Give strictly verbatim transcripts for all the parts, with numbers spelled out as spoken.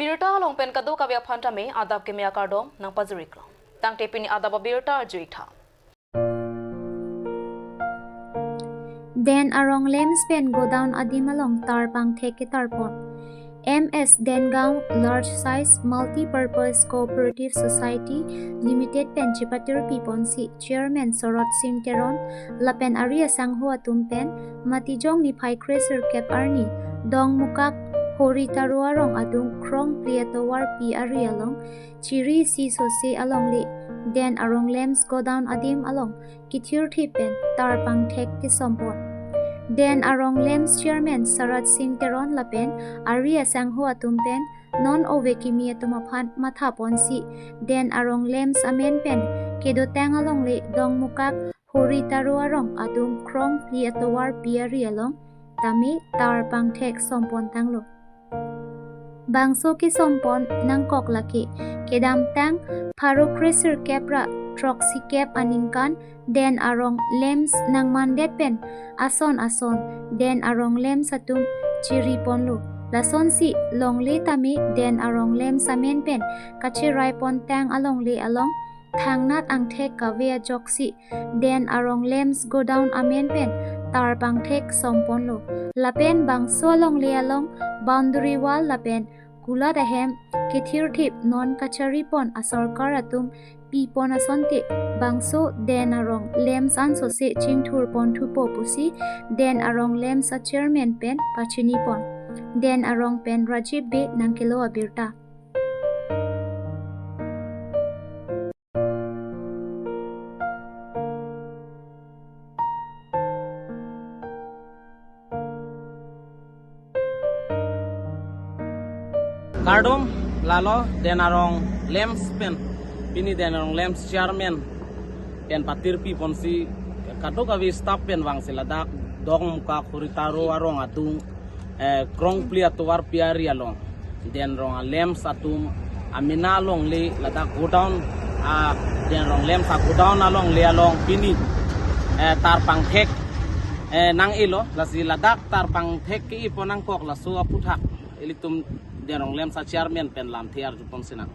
Birta along pen kadokave aphan tame adap keme akardom nangpajiriklo. Tangte pini adap abirta arjuitha. Den arong LAMPS pen godown adim along tar pangthek ketarpon. M S Dengaon Large Size Multi-Purpose Cooperative Society Limited pen chepatirpiponsi Chairman Sorot Sing Teron lapen ari asangho atum pen Matijong niphai kresirkep arni Dongmukak Hori Taro arong adung krong phli atovar pi ari along chiri isi sose alongle Den arong LAMPS godown adim along kethirthip pen tar pangthek kesompon. Den arong LAMPS Chairman Sorot Sing Teron lapen ari asangho atum pen non ove kimi atum aphan mathaponsi Den arong LAMPS amen pen kedotang alongle Dongmukak Hori Taro arong adung krong phli atovar pi ari along tame tar pangthek sompontanglo. Bangso kesompon nangkok lake kedamtang pharo kresirkep ra throksikep aningkan Den arong LAMPS nangmandet pen ason ason Den arong LAMPS atum chiriponlo. Lasonsi longle tame Den arong LAMPS amen pen kachiraipontang alongle along thangnat angthek kave ajoksi Den arong LAMPS godown amen pen tar pangthek somponlo. Lapen bangso alongle along boundary wall lapen kulat ahem kethirthip non kacharipon asorkar atum pipon asonte bangso Den arong LAMPS ansose chingthurponthupo pusi Den arong LAMPS a Chairman pen pachinipon. Den arong pen Rajiv Bey nangkelo abirta. Kardom, lalo Den arong LAMPS pen, pini Den arong LAMPS Chairman pen patirpiponsi kadokave staff pen vangsi ladak Dongmukak Hori Taro arong adung eh, krong phli atovar pi ari along Den arong LAMPS atum amena alongle ladak godown, ah, Den arong LAMPS a godown alongle along pini, eh, tar pangthek, eh, nang-elo. Lasi ladak tar pangthek ke-ipon nangkok laso aputhak ilitum Den arong LAMPS a Chairman pen lamthe arjuponsinang.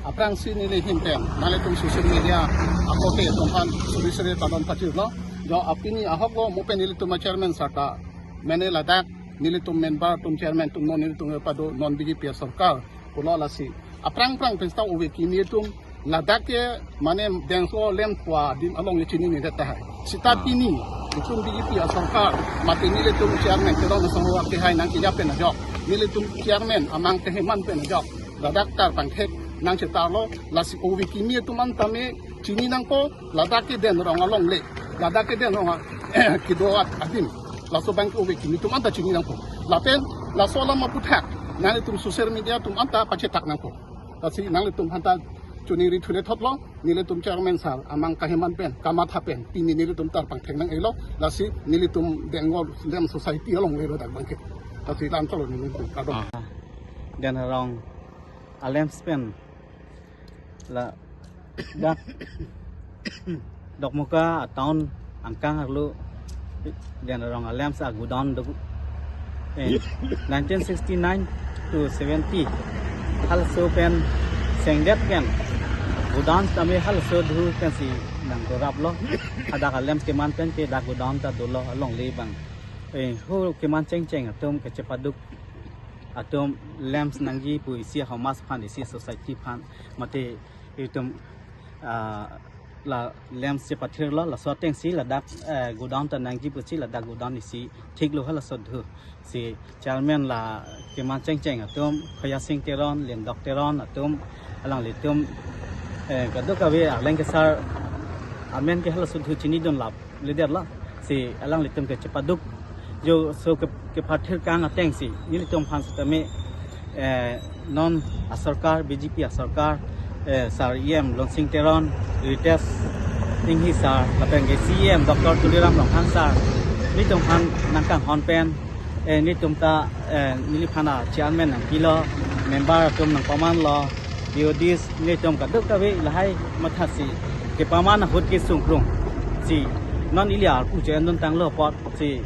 Aphrangsi neli ahin pen nanglitum social media akote atum aphan suri suri padon pachirlo. Jo apini ahok lo mo pen ilitum a Chairman sir ta mane ladak nelitum member atum, chairman atum, non nelitum pado non B J P a sorkar pulo. Lasi aphrang aphrang pen seta ove kimi atum ladak ke mane dengso lem kua dim along le chinine tahai. Seta pini itum B J P a sorkar mate nelitum chairman kedong asong wa ke hai nangkeja pen ajok, nelitum chairman amang keheman pen ajok ladak tar pangthek nangchetarlo. Lasi ove kimi atum an tame chini nangpo, ladak ke Den arong alongle, ladak ke Den arong a- kedo at adim, laso abang ke ove kimi atum anta chini nangpo. Lapen laso alam aputhak nanglitum social media atum anta pachetak nangpo. Lasi nanglitum aphanta choningri thule thotlo, nelitum chairman sir amang keheman pen kamatha pen pini nelitum tar pangthek nang-elo. Lasi nelitum Dengaon LAMPS Society alongle ladak abang ke. Lasi lam tolo nelitum kardom. Ah. Den arong a LAMPS pen ladak Dongmukak a town angkang arlo Den arong a LAMPS a godown do. Eh, nineteen sixty-nine to seventy halaso pen sengdet pen godown tame halaso adhu pensi nangdoraplo. Hadak a LAMPS keman pen ke dak godown ta dolo alongle abang. Eh, ho keman chengcheng atum kachepaduk atum LAMPS nangji pu isi a-homas aphan, isi a-society aphan mate itum, ah, la LAMPS chepathirlo, laso atengsi ladak, eh, godown ta nangji pusi ladak godown isi thiklo halaso adhu. Si chairman la keman chengcheng atum, Khoya Sing Teron, Lendok Teron atum, alanglitum, eh, kadokave arleng kesar amen ke halaso adhu chinidun lap leader la. Si alanglitum kachepaduk jo so ke, kepathir kang atengsi nelitum aphan setame, eh, non a sorkar, B J P a sorkar, eh, sir E M Lonsing Teron, Ritesh Enghi sir, lapen ke C E M Doctor Tuliram Ronghang sir, nelitum aphan nangkanghon pen, eh, nelitum ta, eh, neliphan a chairman nangpilo, member atum nangpamanlo, D O Ds nelitum kadokave lahai mathasi kepaman ahut kesung krung. Si non ili arpu che-endun tanglo apot si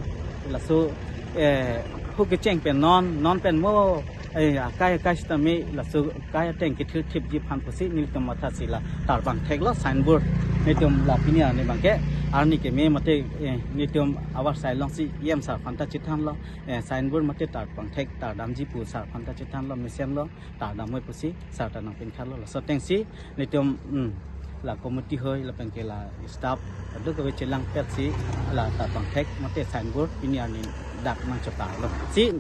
laso, eh, hu kecheng pen non, non pen mo Eh, akai akai sitame laso akai ateng kethirthipji aphan pusi nelitum matha si la tarbang theklo signboard. Nelitum la pini arni abangke arni keme mate, eh, nelitum avarsai alongsi E M sir aphanta chethanlo, eh, signboard mate tarbang thek tardamji pu sir aphanta chethanlo, mesenlo, tardamnoi pusi sir ta nangpinkhalo. Laso atengsi nelitum, mm, la committee hoi lapenke la staff kadokave chelangpetsi la tarbang thek mate signboard pini arni dak nangchotarlo. Si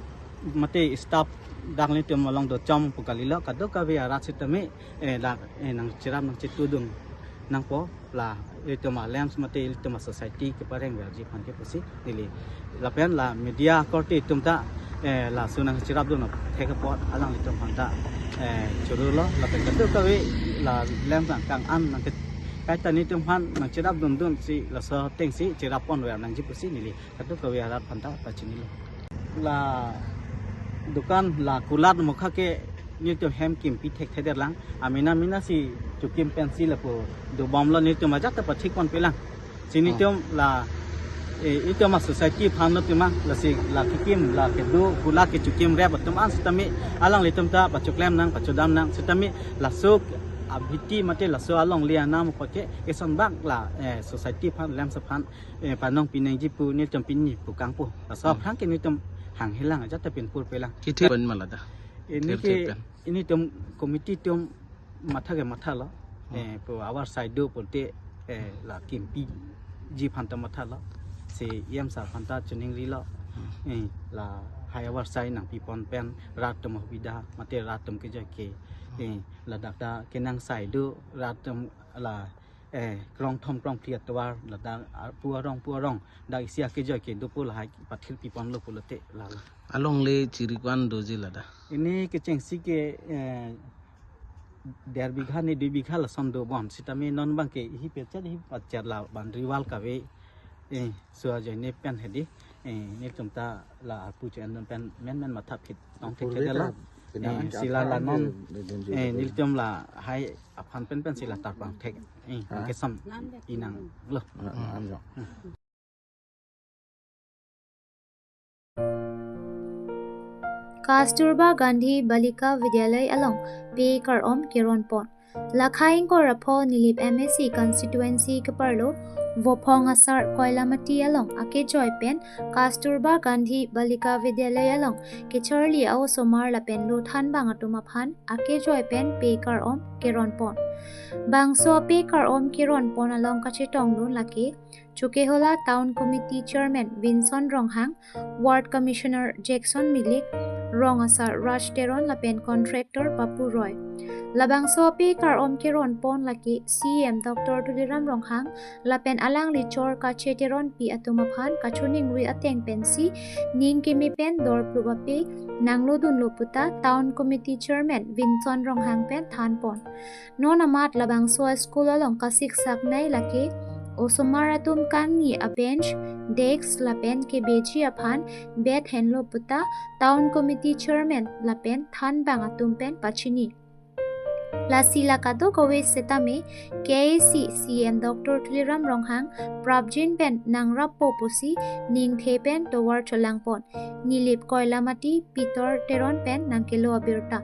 mate staff dak nelitum along dochom pu kalilo, kadokave arat sitame, eh, dak, eh, nangcherap nangchetudun nangpo, la ilitum a-LAMPS mate ilitum a-society kepareng verji aphan ke pusi neli. Lapen la media korte atum ta, eh, laso nangcherapdun thek apot alanglitum aphanta, eh, chorolo, lapen kadokave la LAMPS nangkang-an nangke kaita nelitum aphan nangcherapdundunsi laso atengsi cherappon ver nangji pusi neli kadokave arat aphanta pachinilo. La dukan la kulat mokha ke nelitum hem kimpi thekthedetlang. Amena mena si chokim pensi lapu dobomlo, nelitum ajat ta pathikponpelang. Si nelitum la, eh, itum a-society aphan lo pima, lasi la kikim la kedo kulat kechokim rep atum an sitame alanglitum ta pachoklem nang, pachodam nang sitame laso abhiti mate laso alongle anam apot ke eson bak la, eh, society aphan, LAMPS aphan, eh, panong pinangji pu nelitum pini pu kangpu. Laso Hmm. aphrang ke nelitum hanghelang ajat ta pinpurpelang. Kethe pen malada. Ini Kethe ke, pen. Initum committee atum matha ke mathalo. Hmm. Eh, pu avarsai do pulote, eh, la kimpiji aphanta mathalo. Si E M sir aphanta chiningrilo. Hmm. Eh, lahai avarsai nangpipon pen rat atum hobida mate rat atum kejoi ke. Hmm. Eh, ladak ta kenangsai do rat atum la, eh, krongthom krongphli atovar ladak, ah, pu arong pu arong dak isi akejoi ke dopo, lahai pathir piponlo pulote lala. Alongle chiri ko-an doji lada? Ini kechengsi ke, eh, der bigha ne dui bigha lason dobom sitame non abangke ihi pechat ihi pachat la boundary wall kave, eh, so ajoine pen hedi, eh, nelitum ta la arpu cho-endun pen menmen matha phit tong thekthedetlo. Purbe ta pinang Eh, an si lala non, eh, nelitum lahai aphan penpen si la tarbang thek, eh, Ha? kesam inanglo. Ah, ah, ah. Kasturba Gandhi Balika Vidyalaya along pe kar-om keronpon. Lakha ingkoi ra pho Nilip M A C constituency keparlo Vophong asar Koilamati along akejoi pen Kasturba Gandhi Balika Vidyalaya along kecharli a-osomar lapen lo thanbang atum aphan akejoi pen pe kar-om keronpon. Bangso ape kar-om keronpon along kachetongdun lake Chokihola Town Committee Chairman Vinson Ronghang, Ward Commissioner Jackson Milik, Rong Asar Raj Teron lapen Contractor Papu Roy. Labangso ape kar-om keronpon lake C E M Doctor Tuliram Ronghang lapen alangli chor kacheteronpi atum aphan kachoningri ateng pensi ning keme pen dorplup ape nanglodunlo puta Town Committee Chairman Vinson Ronghang pen thanpon. Non amat labangso a-school along kasiksak nai lake osomar atum kangni a-bench, desk lapen kebeji aphan bed henlo puta Town Committee Chairman lapen thanbang atum pen pachini. Lasi la kadokave setame K A A C C E M Doctor Tuliram Ronghang prapjin pen nangrappo pusi ningthe pen tovar cholangpon. Nilip Koilamati Peter Teron pen nangkelo abirta.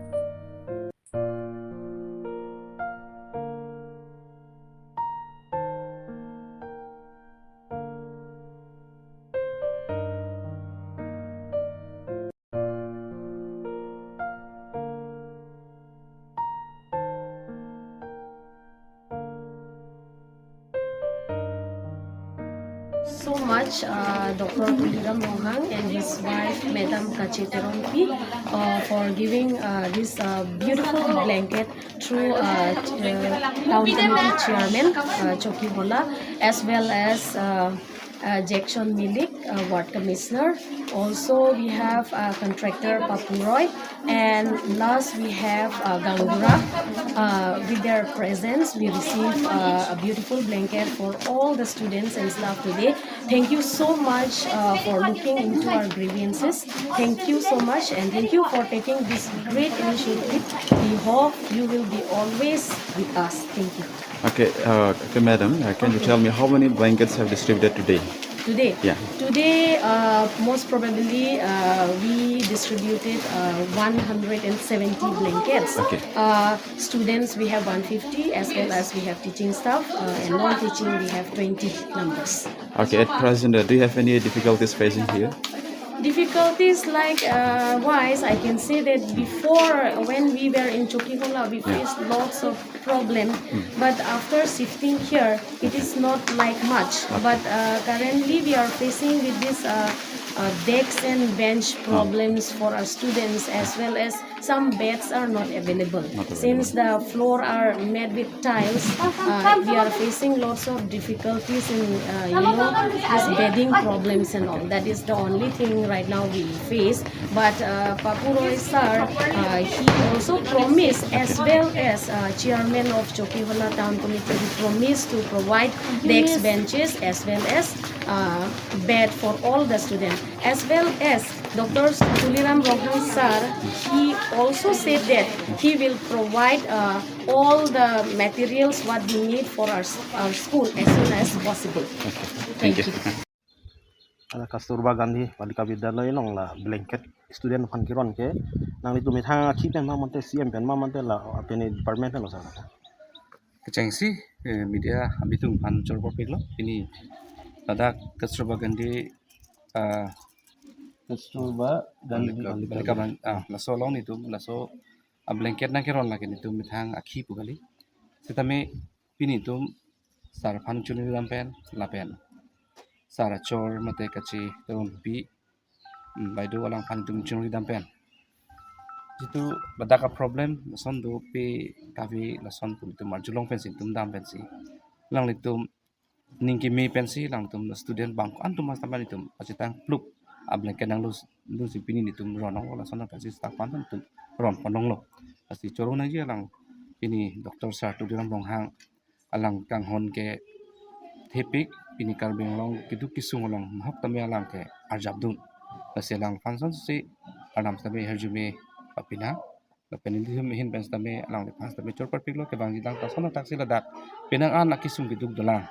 So much, uh, Doctor Tuliram Ronghang and his wife, Madam Kache Terongpi, uh, for giving, uh, this, uh, beautiful blanket through, uh, ch-, uh, Town Committee Chairman, uh, Chokihola, as well as, uh, uh, Jackson Milik, uh, Ward Commissioner. Also, we have, uh, contractor Papu Roy. And last, we have, uh, Gangura. Uh, with their presence, we receive, uh, a beautiful blanket for all the students and staff today. Thank you so much, uh, for looking into our grievances. Thank you so much, and thank you for taking this great initiative. We hope you will be always with us. Thank you. Okay, uh, okay, madam, uh, can you tell me how many blankets have distributed today? Today, Yeah. today, uh, most probably, uh, we distributed uh, one hundred seventy blankets. Okay. Uh, students, we have one fifty, as well as we have teaching staff, uh, and non-teaching, we have twenty numbers. Okay, at present, uh, do you have any difficulties facing here? Difficulties like uh, wise, I can say that before, when we were in Chokihola, we Yeah. faced lots of problem, but after shifting here, it is not like much. But uh, currently, we are facing with this uh, uh, desk and bench problems for our students, as well as some beds are not available. Not available. Since the floor are made with tiles, uh, we are facing lots of difficulties in uh, you know this bedding problems and all. That is the only thing right now we face. But uh, Papu Roy sir, uh, he also promised, as well as uh, chairman of Chokihola Town Committee, he promised to provide desk benches as well as uh, bed for all the students, as well as Doctor Tuliram Ronghang sir, he also said that he will provide uh, all the materials what we need for our, our school as soon as possible. Thank you. Ala Kasturba Gandhi Balika Vidyalaya along la blanket student aphan keron ke, nanglitum methang akhi pen ma mate, C M pen ma mate, la apini department pen lo sir? Kechengsi eh, media abitung aphan chorpiklo, pini ladak Kasturba Gandhi ah, Kasturba Gandhi Balika Bang- ah, laso along netum laso a blanket nangkeron lake netum methang akhi pu kali. Sitame pini netum sir aphan chunri dam pen lapen sir achor mate kacheteronpi, mm, baido alangphan netum chunri dam pen. Jitu ladak a problem lason do pe kave lason pu netum arjulong pensi netum dam pensi, alanglitum ning keme pensi alangtum student bang ko-an atum mas taman netum pachethang pluk a blanket nanglo, lo si pini netum ronlonglo, lason nang pasi staff aphan netum ron ponlonglo. Lasi choro nangji alang pini Doctor Sir Tuliram Ronghang alang kanghon kethepik, pini Karbi Anglong keduk kesung along nahok tame alang ke arjapdun. Lasi alangphan sonsi arnam tame hirjume papina. Lapen nelitum ahin pen sitame alangliphan sitame chorpiklo, kevangji lang ta lason athak si ladak penang an akesung keduk dolang.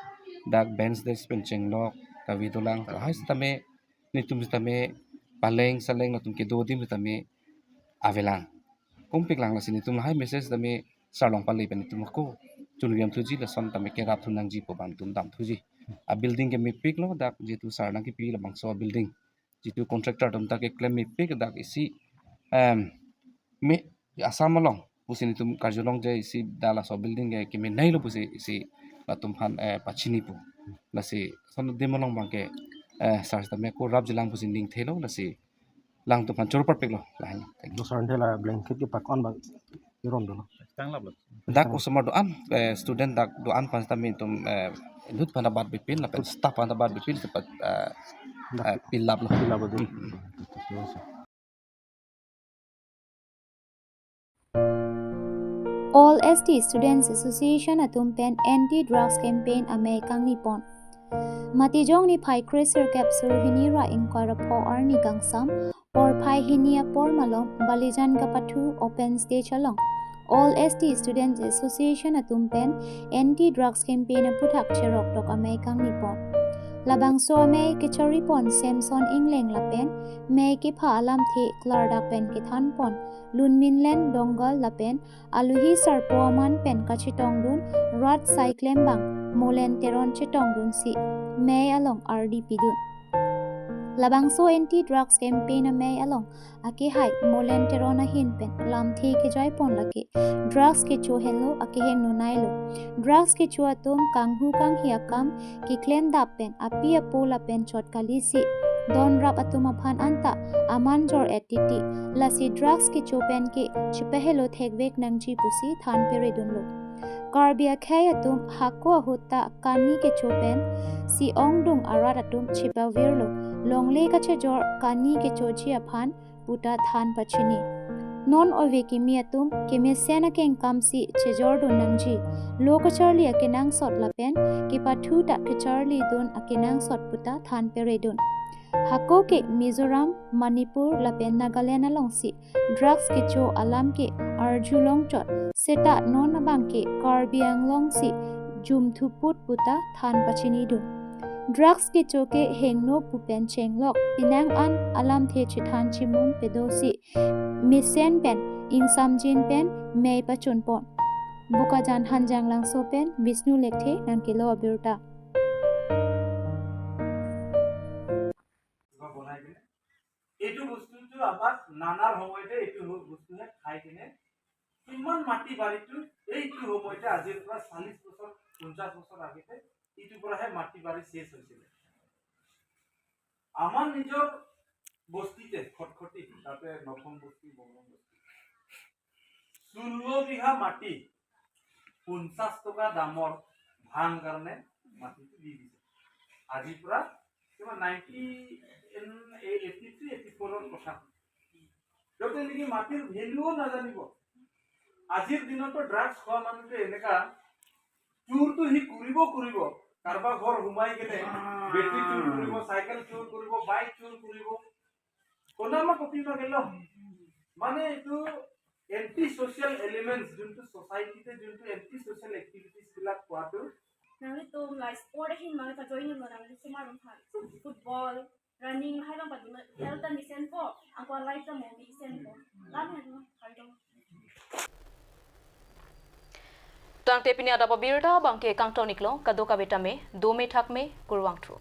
Dak bench desk pen chenglok kave dolang, lahai sitame netum sitame paleng saleng latum kedo adim sitame avelang. Kumpiklang, lasi netum lahai message sitame sir along pale pen netum ako chunri dam thuji, lason tame kerap thu nangji pu abang netum dam thuji. A building ke mepiklo, dak jitu sir nangkepi labangso a building, jitu contractor atum ta keklem mepik, dak isi em me Assam along pusi netum karjulong je isi dak laso building ke kemenailo pusi isi latum aphan eh, pachini pu. Lasi lason adim along abang ke eh, sir sitame ako rapjilang pusi ning thelo, lasi alangtum aphan chorpiklo lahin. Thank you. Lo sir, ante la blanket kepakon bang keron dolo. Dak osomar do-an eh, student dak do-an aphan sitame netum eh, inut aphan ta bat bipin lapen staff aphan ta bat bipin sepat eh, eh, pilaplo. Pila badu. All S T Students Association atum pen Anti Drugs Campaign amei kangni pon. Matijong niphai kre sirkep suri hini ra ingkoi ra pho arni kangsam porphai hini apor malom Balijan kapathu open stage along All S T Students Association atum pen Anti Drugs Campaign aphuthak cherok dok amei kangni pon. Labangso amei kechari pon Samson Engleng lapen mei kepha alamthe klardak pen kethan pon Lunminlen Dongal lapen aluhi sarpo aman pen kachetongdun rat saiklem bang Molen Teron chetongdunsi mei along ardi pidun. Labangso Anti Drugs Campaign amei along akehai Molen Teron ahin pen lamthe kejai pon lake drugs kecho henlo, akehingno nailo. Drugs kecho atum kanghu kanghi akam keklem dap pen api apo lapen chot kali si don rap atum aphan anta aman jor-et titi, lasi drugs kecho pen ke chepahelo thekvek nangji pusi than peredunlo. Karbi akhei atum hako ahut ta kani kecho pen si ongdung arat atum chepavirlo, longle kachejor kani kechoji aphan puta than pachini. Non ove kimi atum kemesen akengkam si chejordun nangji. Lo kacharli akenangsot lapen kepathu ta kacharlidun akenangsot puta than peredun. Hako ke Mizoram, Manipur lapen Nagaland alongsi drugs kecho alam ke arjulong chot, seta non abang ke Karbi Anglong si jum thuput puta than pachinidun. Drugs kecho ke hingno pu pen chenglok, penang an alamthe chethan chimum pedosi, mesen pen, ingsamjin pen, mei pachunpon. Bokajan Hanjanglangso pen Vishnu Lekthe nangkelo abirta. এইটো বস্তুটো আমাক নানাৰ সময়তে এইটো বস্তুহে খাই কিনে কিমান মাটি বাৰীটো এইটো সময়তে আজিৰ পৰা চল্লিছ বছৰ, পঞ্চাছ বছৰ আগতে এইটোৰ পৰাহে মাটি বাৰী চেচ হৈছিলে। আমাৰ নিজৰ বস্তিতে খটখটি, তাতে নথম বস্তি, বঙলম বস্তি, ষোল্ল বিঘা মাটি পঞ্চাছ টকা দামৰ ভাং কাৰণে মাটিটো দি দিছে। আজিৰ পৰা কিমান নাইনটি এইটি থ্ৰী এইটি ফ'ৰৰ কথা। সিহঁতে নেকি মাটিৰ ভেলুও নাজানিব। আজিৰ দিনতো ড্ৰাগছ খোৱা মানুহটো এনেকা, চুৰটো সি কৰিব কৰিব, কাৰোবাৰ ঘৰ সোমাই কেনে বেটাৰী চুৰ কৰিব, চাইকেল চুৰ কৰিব, বাইক চুৰ কৰিব। Konama kopi ma gelo. মানে এইটো এণ্টি ছ'চিয়েল এলিমেণ্টছ, যোনটো ছ'চাইটিতে যোনটো এণ্টি ছ'চিয়েল এক্টিভিটিজ বিলাক কৰাটো। Nanglitum la sport ahin mang ta join lo, nangli sumar rum phan. Football, running, hai bang padu na health ta mesen po, angko life ta mo mesen po. Lam hai bang hai bang. Tangte pini adap abirta abangke kangton iklo, kadokave tame dome thakme, kurvangthu.